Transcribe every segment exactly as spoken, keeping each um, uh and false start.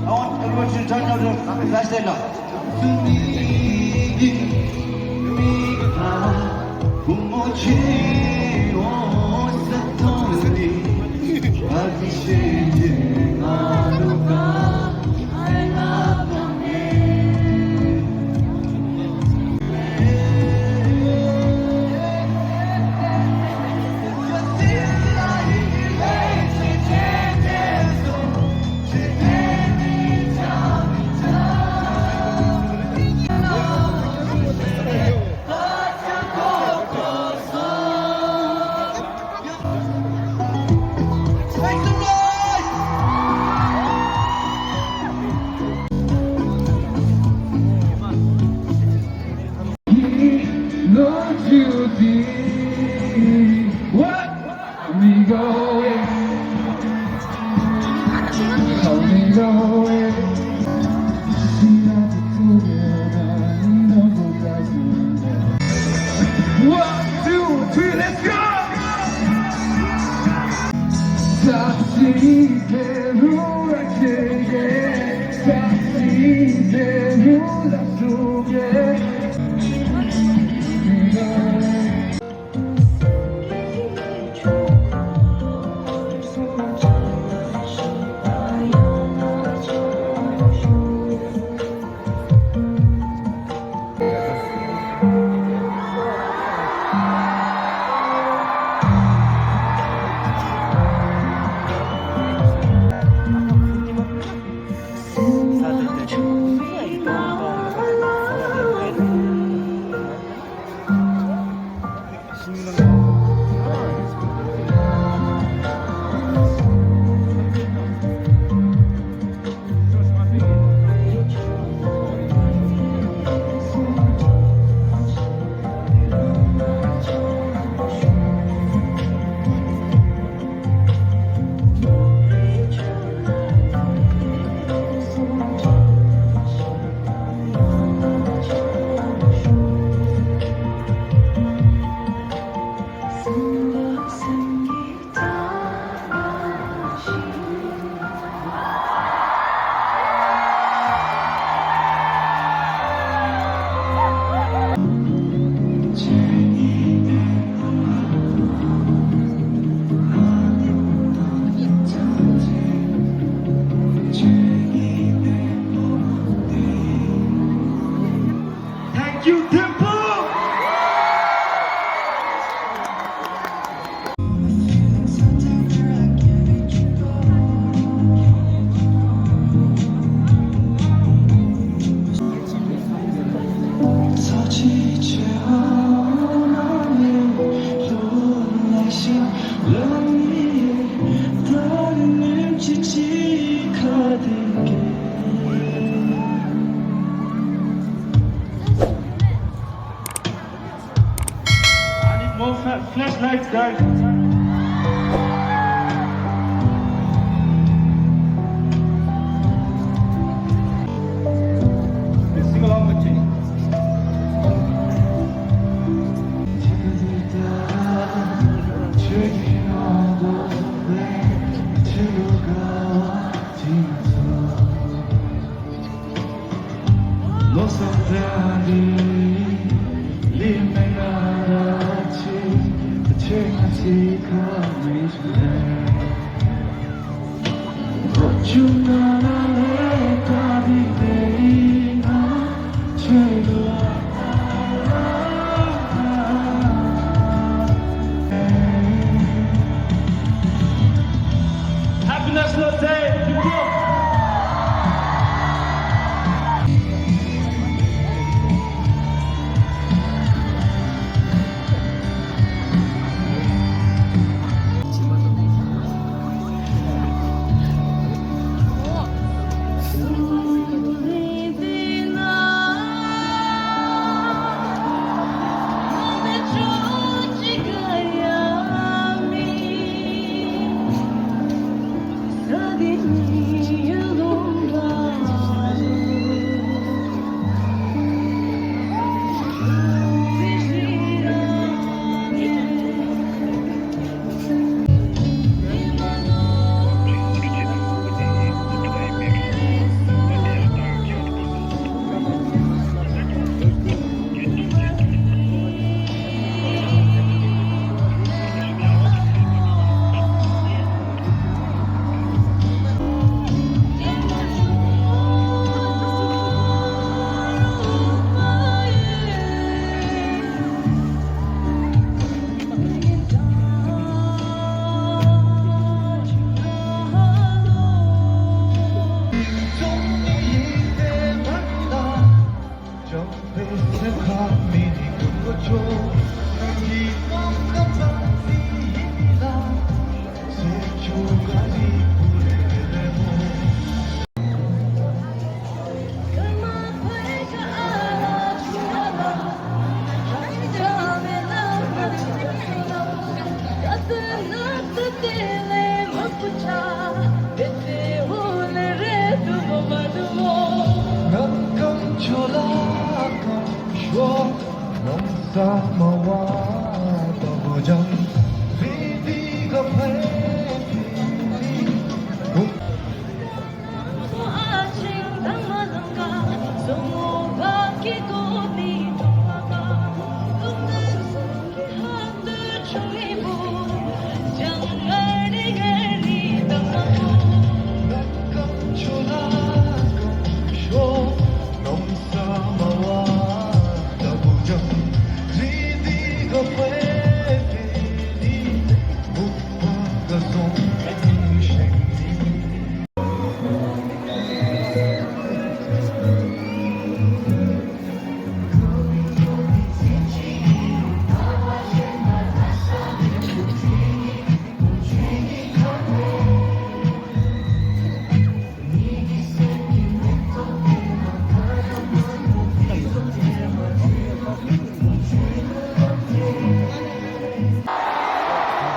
I want everyone to join out the flash there now. One, two, three, let's go! Thank you, Thimphu! I need more fla-, flashlights, guys. Let's sing along with me. Happy National Day, people!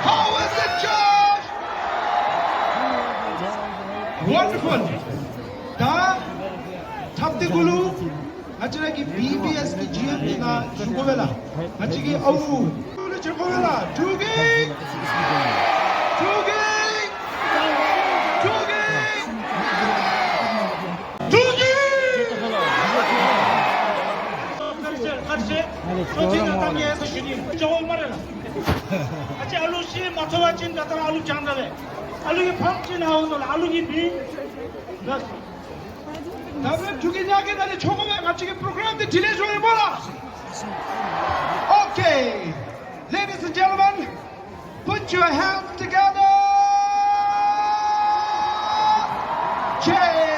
How is it, Josh? Wonderful. ད་འཁྲབ་སྟེ་གུ་ལུ་ང་བཅས་ར་གི་བི་བི་ཨེསི་གི་ཇི་ཨེམ་འདི་ནང་ཞུ་དགོ་པས་ལགས། ང་བཅས་ཀྱི་ཨའུ་ལུ་ཅིག་དགོ་པས་ལགས། ཐུགས་རྗེ་ཆེ། ཐུགས་རྗེ་ཆེ། ཐུགས་རྗེ་ཆེ། ཐུགས་རྗེ་ཆེ། བཀའ་དྲིན་ཆེ། བཀའ་དྲིན་ཆེ། ཚོགས་ཆེན་དང་གཏམ་རྒྱུད་ཡང་སོ་ཞུ་ནི་ཅོག་མ་རེད་ལགས། ཨ་ཅེ་ཨ་ལུ་ཤི་མ་ཐོབ་པ་ཅིན་ད་ལྟ་ར་ཨ་ལུ་ཅང་ད་ལས་ཨ་ལུ་གི་ཕམ་ཅིག་ནང་འོང་དོ་ལགས། ཨ་ལུ་གི་མི་ལགས། ད་རེས་ཐུགས་ཀྱི་ཉག་གི་ད་ནི་ཆོག་གོ་མེད། ང་བཅས་ཀྱི་པྲོ་གྲམ་འདི་ཌི་ལེ་འགྱོ་ཡི་པ་ལགས། Okay, ladies and gentlemen, put your hands together. ཇེ་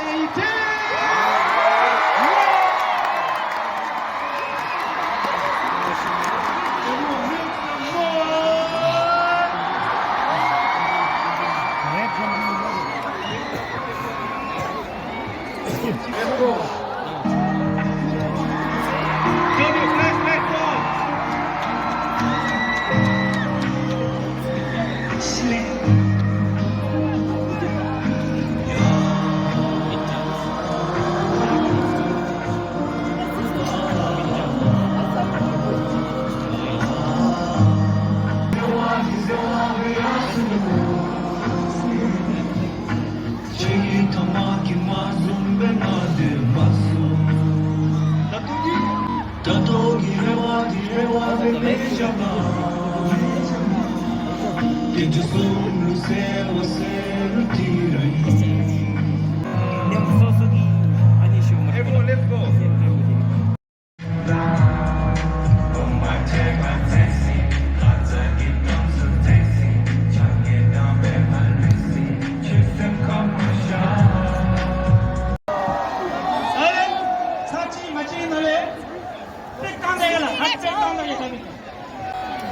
ཌི། Everyone, let's go.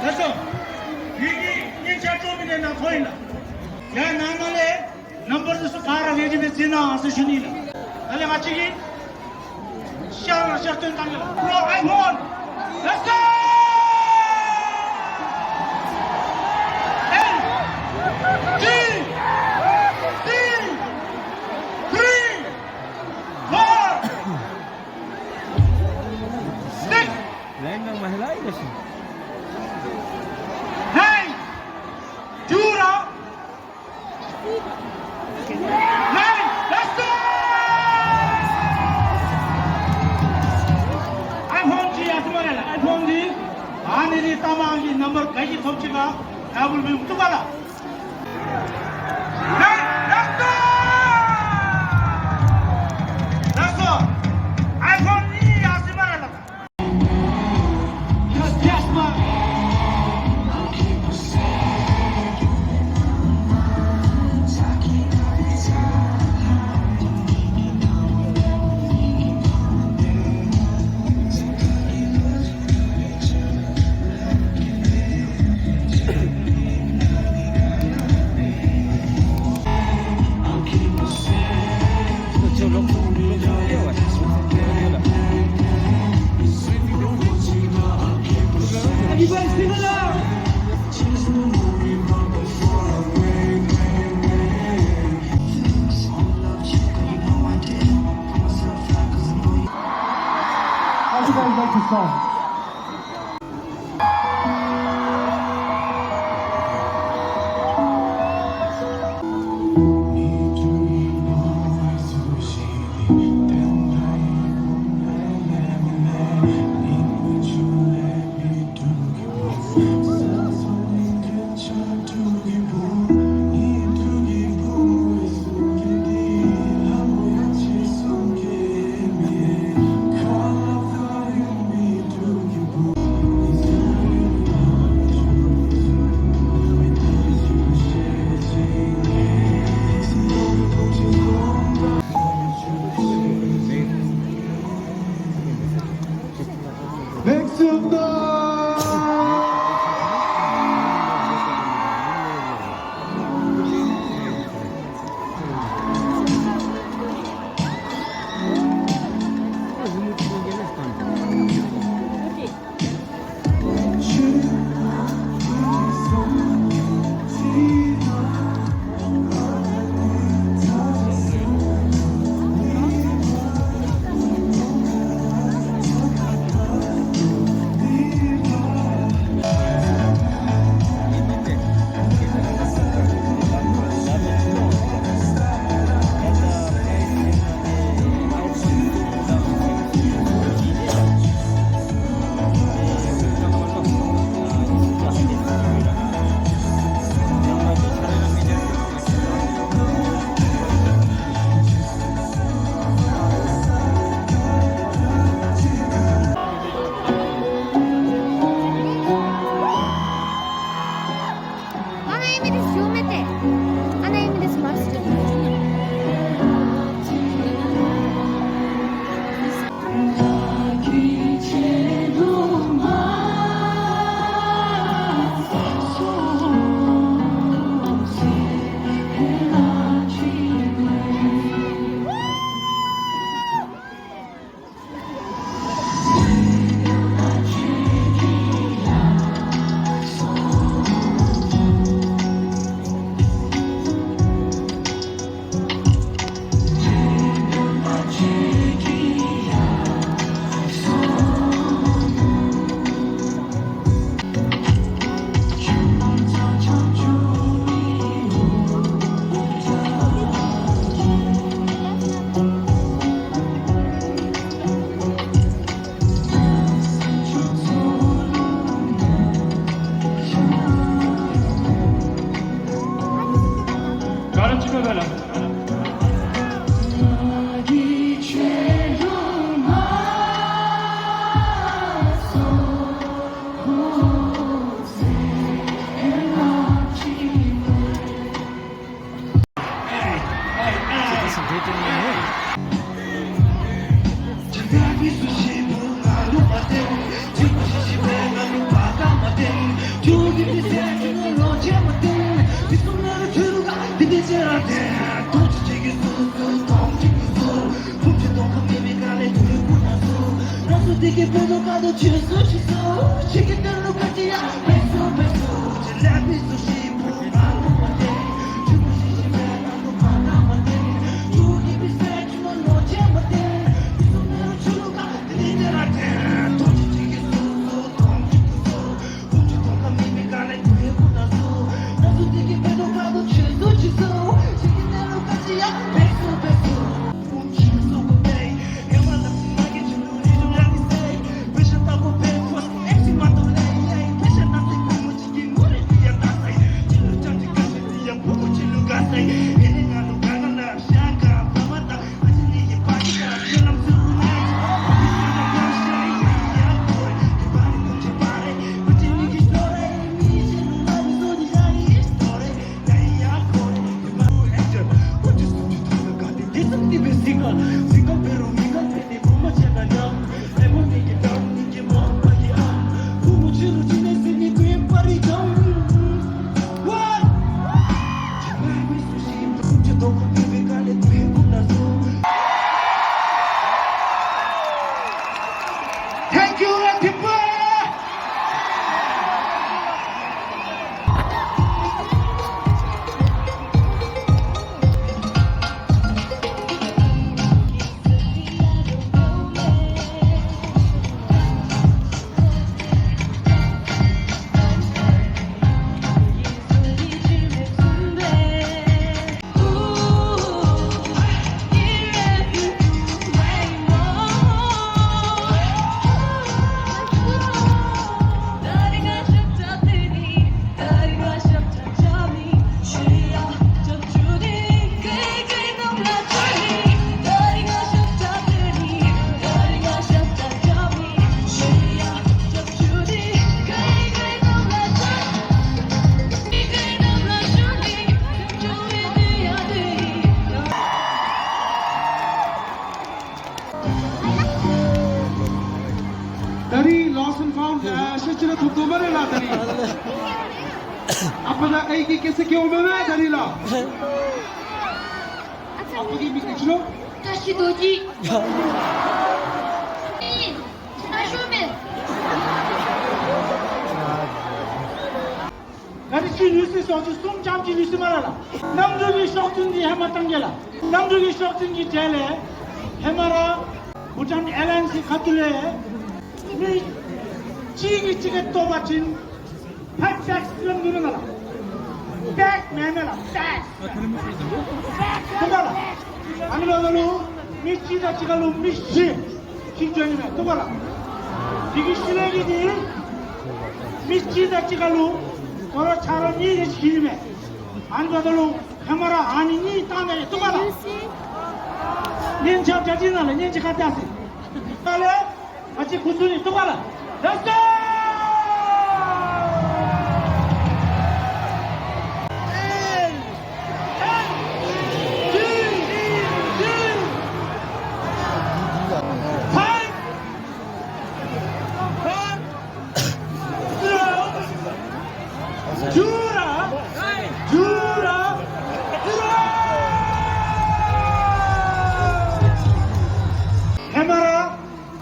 ལགས་སོ། ཡི་གེ་སྙན་ཆ་སྤྲོད་མི་དེ་ནང་ཐོན་ཡིན་ལགས། ཡ་ནང་ན་ལས་ནམ་བར་དུ་སུ་ག་ར་རེ་ཌི་སྦེ་འཛིན་གནང་ཟེར་ཞུ་ནི་ལགས། ད་ལས་ང་བཅས་ཀྱིས་ཤར་ལ་ཤར་སྟོན་བཏང་གི་ལགས། Bro, iPhone, let's go! L, G, D, three, four, six, nine, two, nine, let's go! iPhone འདི་ཡར་སོང་མ་རེད་ལགས། iPhone འདི་ཨ་ནི་འདི་ལྟ་མ་གི་ནམ་བར་ག་གིས་ཐོབ་ཅི་ག་ཡ་བུལ་མི་བཏུབ་ག་ལགས། Nine, let's go! Let's go! iPhone གཉིས་ཡར་སོང་མ་རེད་ལགས། Everybody sing along. How you guys like this song? Thank you, Ranthambore! ད་རིས་lost and found ཨ་ཤེས་ཅི་ར་ཐོབ་དོ་སྨ་རེ་ལགས། ད་རིས་ཨ་པ་དང་ཨའི་གིས་སྐྱེས་ས་སྐྱེ་བོ་མེན་མས་ད་རིས་ལགས། ཨ་པ་གི་མིང་ག་ཅི་ལོ། བཀྲ་ཤིས་རྡོ་རྗེ། ཨེ་ན་ཤོ་མེ། ད་རིས་ཅིག་ལུས་སི་སོ་ཅིག་གསུམ་ཙམ་ཅིག་ལུས་སི་སྨ་རེ་ལགས། གནམ་གྲུ་གི་ཤོག་ཐུན་འདི་ཧེ་མ་བཏང་གེ་ལགས། གནམ་གྲུ་གི་ཤོག་ཐུན་གྱི་གྲས་ལས་ཧེ་མ་ར་Bhutan Airlines གི་ཁ་ཐུག་ལས་མི་གཅིག་གིས་གཅིག་གི་ལྟོ་བ་ཅིན་five bags ལམ་འདུག་ན་ལགས། Bag མེན་མས་ལགས། Bags། ཐུབ་པ་ལགས། ཨ་ནི་འབདཝ་ད་ལུ་མི་གཅིག་དང་གཅིག་ཁར་ལུ་མི་བཞི་ཅིག་འགྱོ་ནི་མས། ཐུབ་པ་ལགས། དེ་གི་ཤུལ་ལས་ཀྱི་འདི་མི་གཅིག་དང་གཅིག་ཁར་ལུ་ཁོ་ར་ཆ་རོགས་གཉིས་རེ་ཅིག་ཁྱིད་ནི་མས། ཨ་ནི་འབདཝ་ད་ལུ་ཧེ་མ་ར་ཨ་ནི་གཉིས་བཏང་ནི་རེད། ཐུབ་པ་ལགས། སྙན་ཆ་བརྒྱ་ཅིག་ནང་ལས་སྙན་ཆ་ཁ་བཏགས་ཟེར། ད་ལས་ང་བཅས་འགོ་བཙུགས་ནི། ཐུབ་པ་ལགས། Let's go! ཧེ་མ་ར་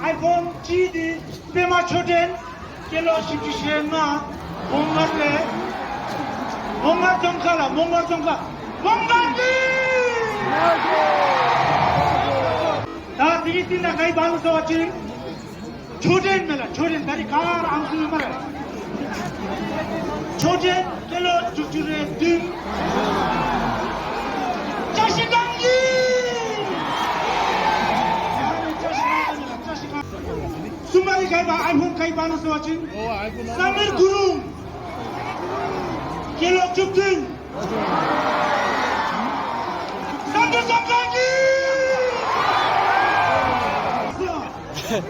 ཨའི་ཕོན་གཅིག་འདི་པདྨ་མཆོད་རྟེན་སྐྱེས་ལོ་བཞི་བཅུ་ཞེ་ལྔ་མོང་སྒར་ལས་མོང་སྒར་རྫོང་ཁག་ལགས། མོང་སྒར་རྫོང་ཁག་མོང་སྒར་འདི། ད་དེ་གི་སྟེང་ན་ག་ཡི་འབག་ནུག་ཟེར་བ་ཅིན་མཆོད་རྟེན་མས་ལགས། མཆོད་རྟེན། ད་རིས་ག་ར་ཨམ་སྲུ་ཡོད་སྨ་རེ། མཆོད་རྟེན་སྐྱེས་ལོ་དྲུག་ཅུ་རེ་བདུན། བཀྲ་ཤིས་སྒང་གི། གསུམ་པ་འདི་ག་ཡི་འབག། ཨའི་ཕོན་ག་ཡི་འབག་ནུག་ཟེར་བ་ཅིན་ཨོ་ཨའི་ཕོན་ལགས། བསམ་མེད་གུ་རུ། སྐྱེས་ལོ་བཅུ་བདུན།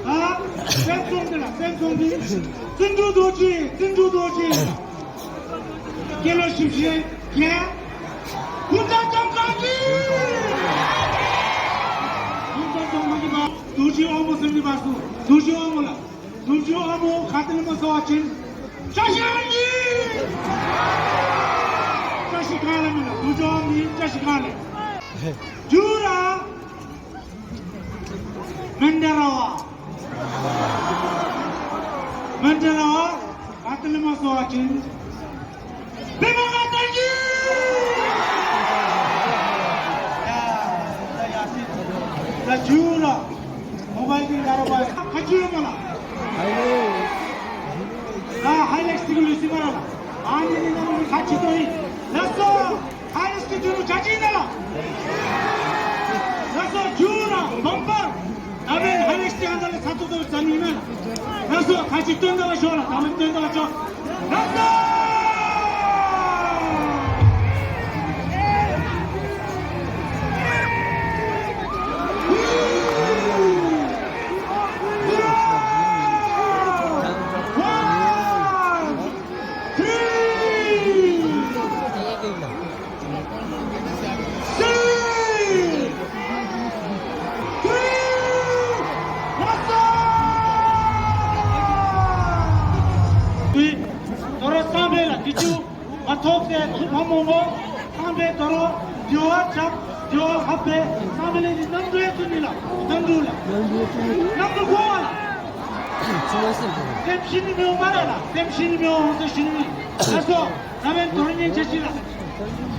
ཨ་སེམས་བཟང་འདི་ལགས། སེམས་བཟང་འདི། བརྩོན་འགྲུས་རྡོ་རྗེ། བརྩོན་འགྲུས་རྡོ་རྗེ། སྐྱེས་ལོ་བཞི་བཅུ་ཞེ་བརྒྱད། ཀུན་བཟང་ལྕམ་སྐྱིད། ཀུན་བཟང་ལྕམ་སྐྱིད་པ། རྡོ་རྗེ་དབང་མོ་ཟེར་མི་འབད་སོང་། རྡོ་རྗེ་དབང་མོ་ལགས། རྡོ་རྗེ་དབང་མོ་ག་ཏེ་ལས་མར་སོང་བ་ཅིན་བཀྲ་ཤིས་སྒང་ལས་ཨིན། བཀྲ་ཤིས་སྒང་ལས་ཨིན་ལགས། རྡོ་རྗེ་དབང་མོ་བཀྲ་ཤིས་སྒང་ལས། མཇུག་ར་མཎྜལ་བ། མཎྜལ་བ་ག་ཏེ་ལས་མར་སོང་བ་ཅིན་པདྨ་བཀའ་དར་གྱི། ད་མཇུག་ར་མོ་བཱའིལ་གྱི་ལཱ་ར་བ་ཁ་ཆུ་ཡོད་མ་ལགས། ད་ཧའི་ལེགས་སི་གི་ལུས་སི་མ་ར་ལགས། ཨ་ནི་ནི་ནང་ཁ་ཆུ་ཏོ་ཨིན། ལགས་སོ། ཧའི་ལེགས་སི་གི་ཏུ་རུ་ཅ་ཅི་ན་ལགས། ལགས་སོ། མཇུག་ར་བམ་པར། ད་འབདན་ཧའི་ལེགས་སི་ཧན་ད་ལས་ཚ་ཏོ་ཏོ་ཟ་ནི་མེན། ལགས་སོ། ཁ་ཆུ་སྟོན་ད་བ་ཤོག་ལགས། ད་མ་སྟོན་ད་བ་ཤོག། ལགས་སོ། ད་རུང་སང་ཕོད་ལགས་དུས་ཚོད་མ་ཐོབ་སྟེ་ཚུར་ཕམ་འོང་། སང་ཕོད་ད་རུང་དེ་བ་རྐྱབ་དེ་བ་ལྷབ་སྦེ་སང་ཕོད་ལས་འདི་གནམ་གྲུ་ཡང་ཚུད་ནི་ལགས། གནམ་གྲུ་ལགས། གནམ་གྲུ་གོ་བ་ལགས། སེམས་ཤི་ནི་མི་འོང་མ་ར་ལགས། སེམས་ཤི་ནི་མི་འོང་། སེམས་ཤི་ནི་མི། ལགས་སོ། ད་འབདན་ད་རུང་ཉན་ཆ་ཅིག་ལགས།